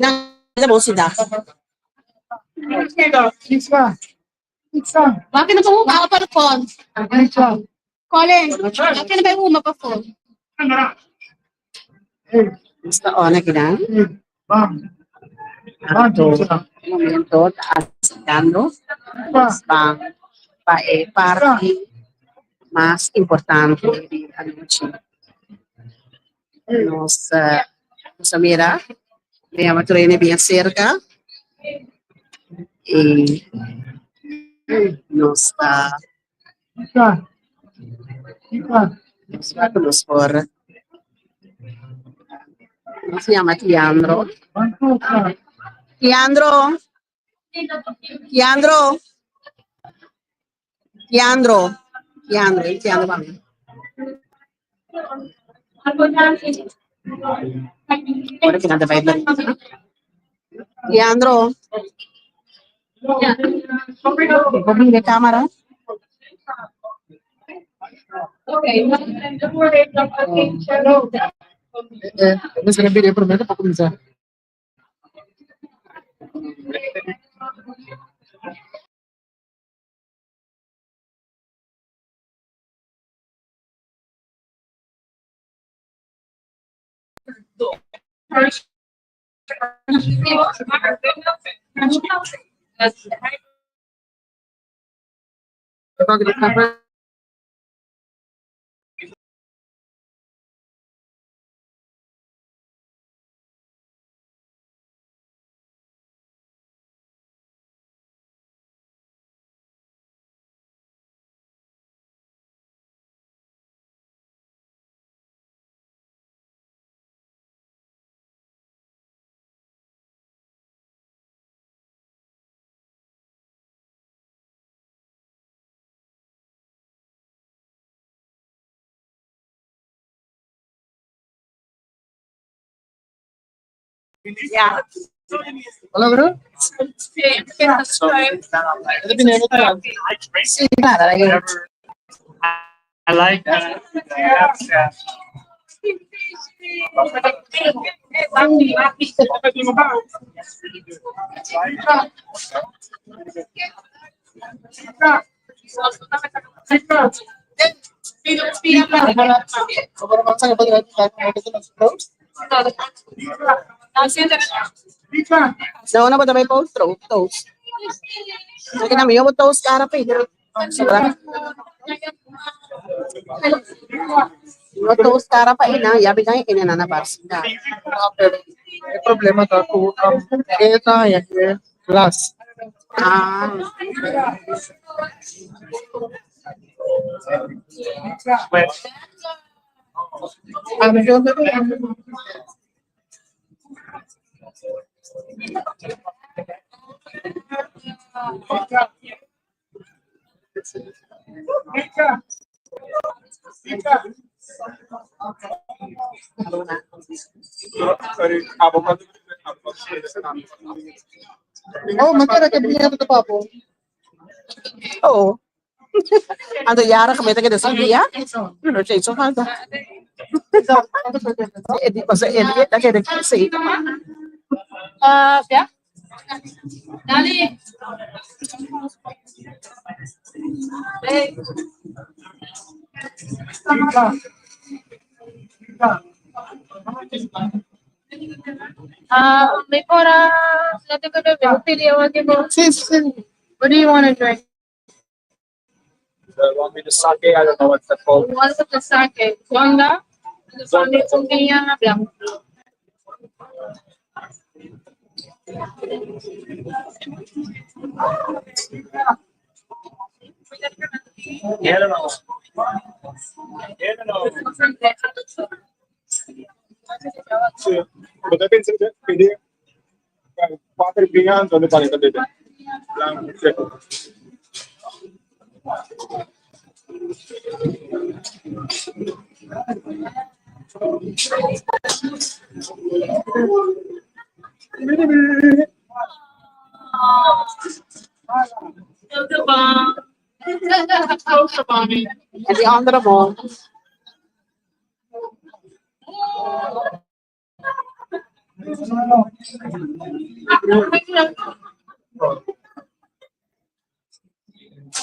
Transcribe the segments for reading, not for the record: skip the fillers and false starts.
Nan ta bon sintá. Wak na pa huma pa fon. Colin, wak na pa huma pa fon. Nos ta on akinan. Anto momento ta acercando nos ban pa e parti mas importante di anochi. Nos nos a mira mi ama tur hende bien cerca y nos ta nos por nos yama Tiandro Tiandro Tiandro Tiandro Tiandro Tiandro pa mi Ora ki nan ta bai Tiandro Bo mira e camera. Mester bira e prome pa cuminsa. Ya. Hola, bro. Sí, claro, ahí. I like that. Yeah. No, no, pero también toast, toast. Aquí también yo toast cara pe. No toast cara pa ina, ya bigan ina na na barsinda. Pero e problema ta ku e ta haña e glas. Ah. Ami yo no Oh, ma kere ke bia ta papo. Oh. Anto yara gemete que de dia. No te hizo falta. O sea, el día que de sí. Ah, ya. Dale. Ah, may para natin ko na pili ako. Sí, sí. What do you want to drink? The one with the sake, I don't know what's that called. One with the sake. Zonda. Zonda kumia blanco. Sí. Bo ta pensa pidi kuater biña anto mi ta bebe. Blanco seco. En die andere man.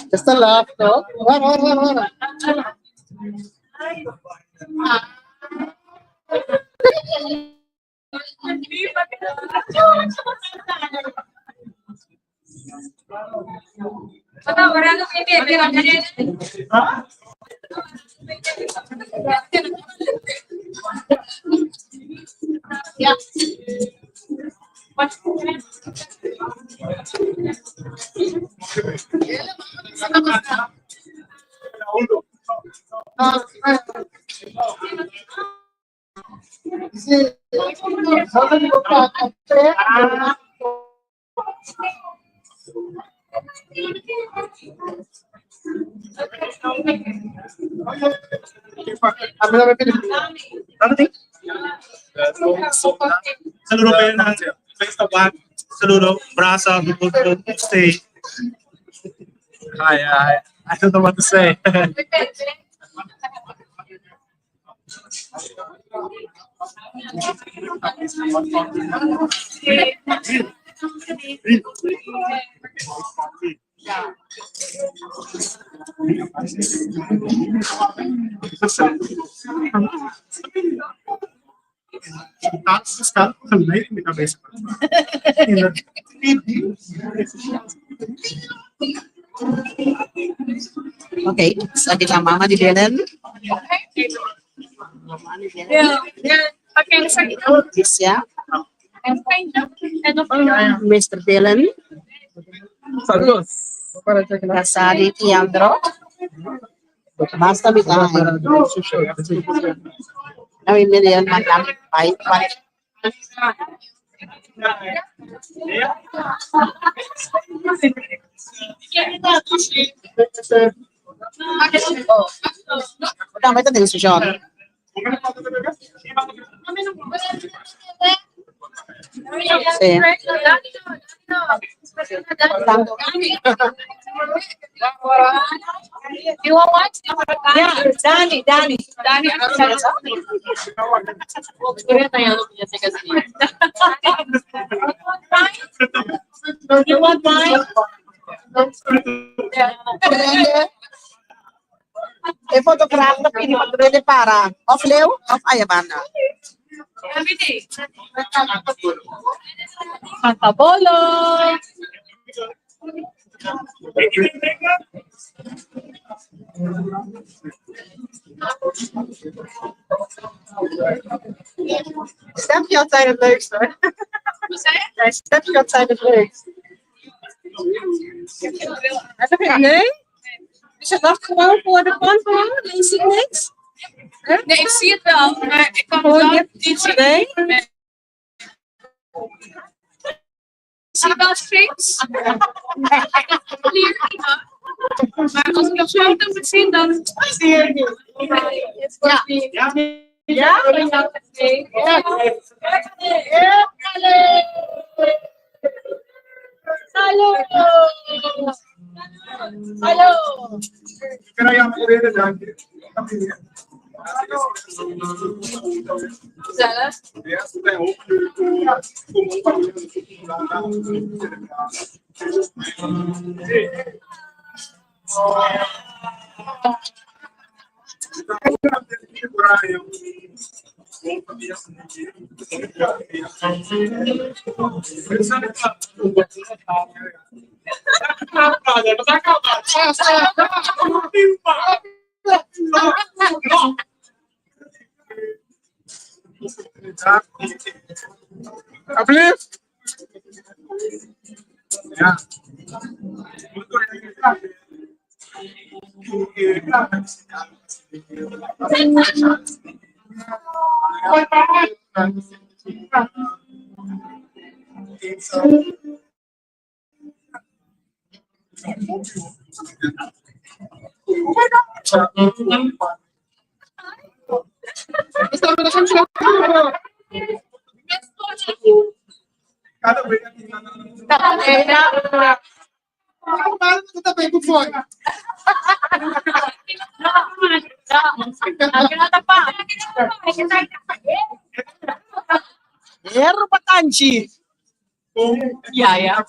Esta laat, no? Waar, waar, waar, waar? Sí. Saludo Saludo, Brasa, stay. Hi, I don't know what to say. Está gelijk in de cabeza. Oké, esaki ta mama di Dylan. Alicia. Mr. Dylan. Saludos. Kasá di Tiandro. Basta mi ta. Ami Miriam mandami bai bai. Tambe ta den seshon. Sí. You want what? Yeah, Danny, Danny. Danny. You want wine? E fotograaf ta pidi pa tur para of leu of ayabanda. Pantabolo. Stefje had zijn het leukst hoor. Hoe zei je? Nee, Stefje had zijn het leukst. Nee? Dus je wacht gewoon voor de pantalon en je ziet niks? Nee, ik zie het wel, maar ik kan het Gewoon wel je niet zien. Nee? Nee. Ik zie wel shapes. Maar als ik een foto moet zien, dan... Ja. Ja? Ja? Hallo! Hallo! Gezellig. Alsjeblieft. Ja. Hero pa tanchi. Ja, ja.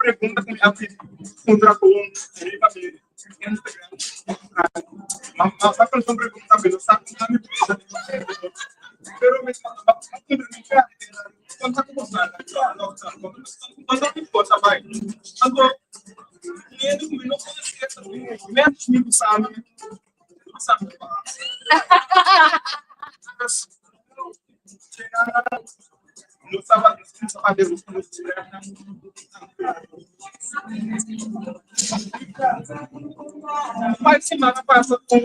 Pregunta ku mi a puntra ku riba mi Instagram. Ma ma persona pregunta mi no sa ku mi pero mi konta ku boso konta ku boso bai. Anto medo ku mi no konosé mes mi bisa mi bisa mi. Par semana pasa ku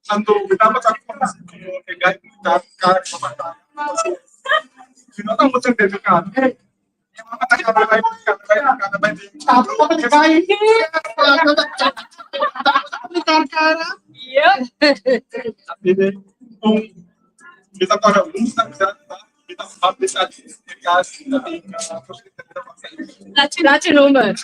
anto mi tabata e gai ta kara ku mi no tabata tende kara. Laat je nummer.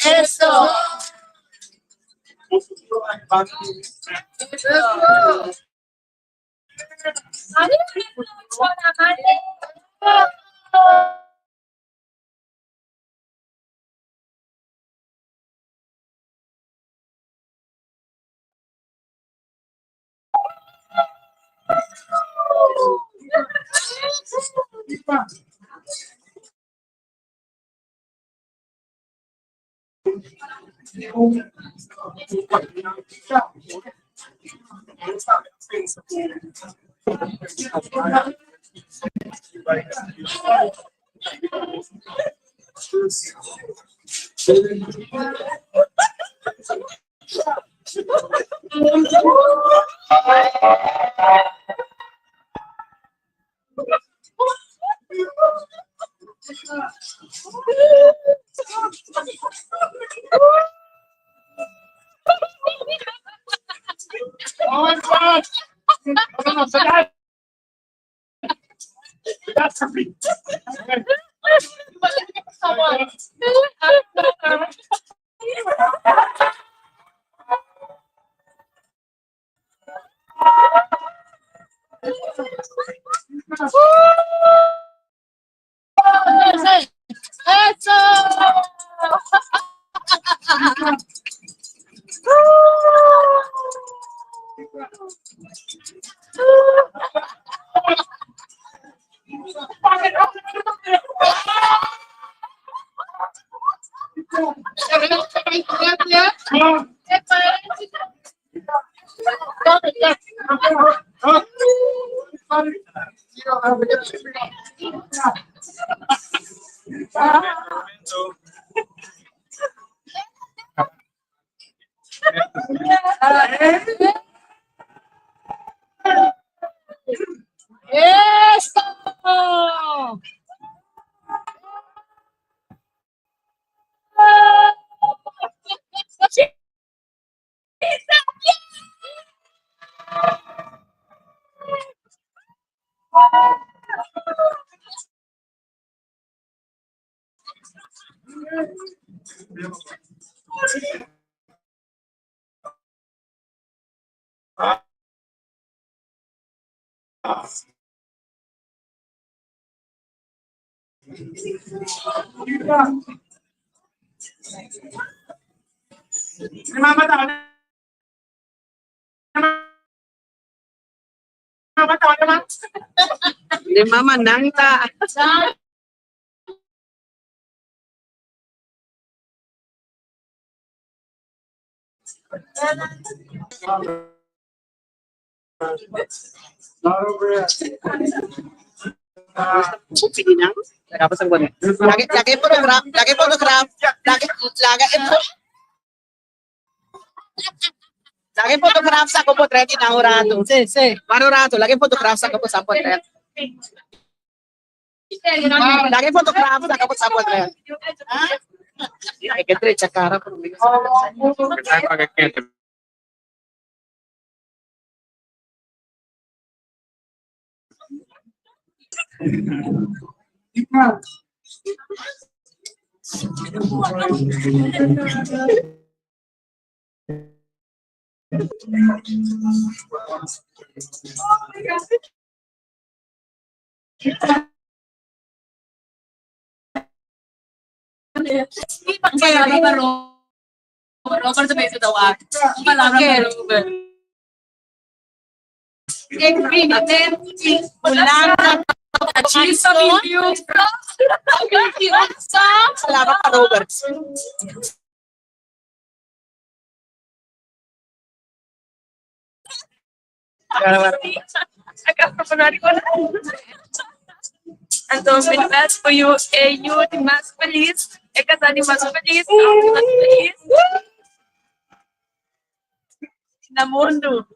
Eso. Eso! Di mama nang ta. Lagi lagi photograph, lagi photograph, lagi lagi lagi photograph sa ko portrait na rato. Si, si. Mano rato, lagi photograph sa ko sa portrait. Lagi photograph sa ko sa portrait. Ay, que trecha cara por mí. Palabra para Robert. Robert se me dice Palabra para Robert. Palabra para Robert. Anto, mi best for you, e yu di mas felis, e kasá di mas felis, ami di mas felis na mundu.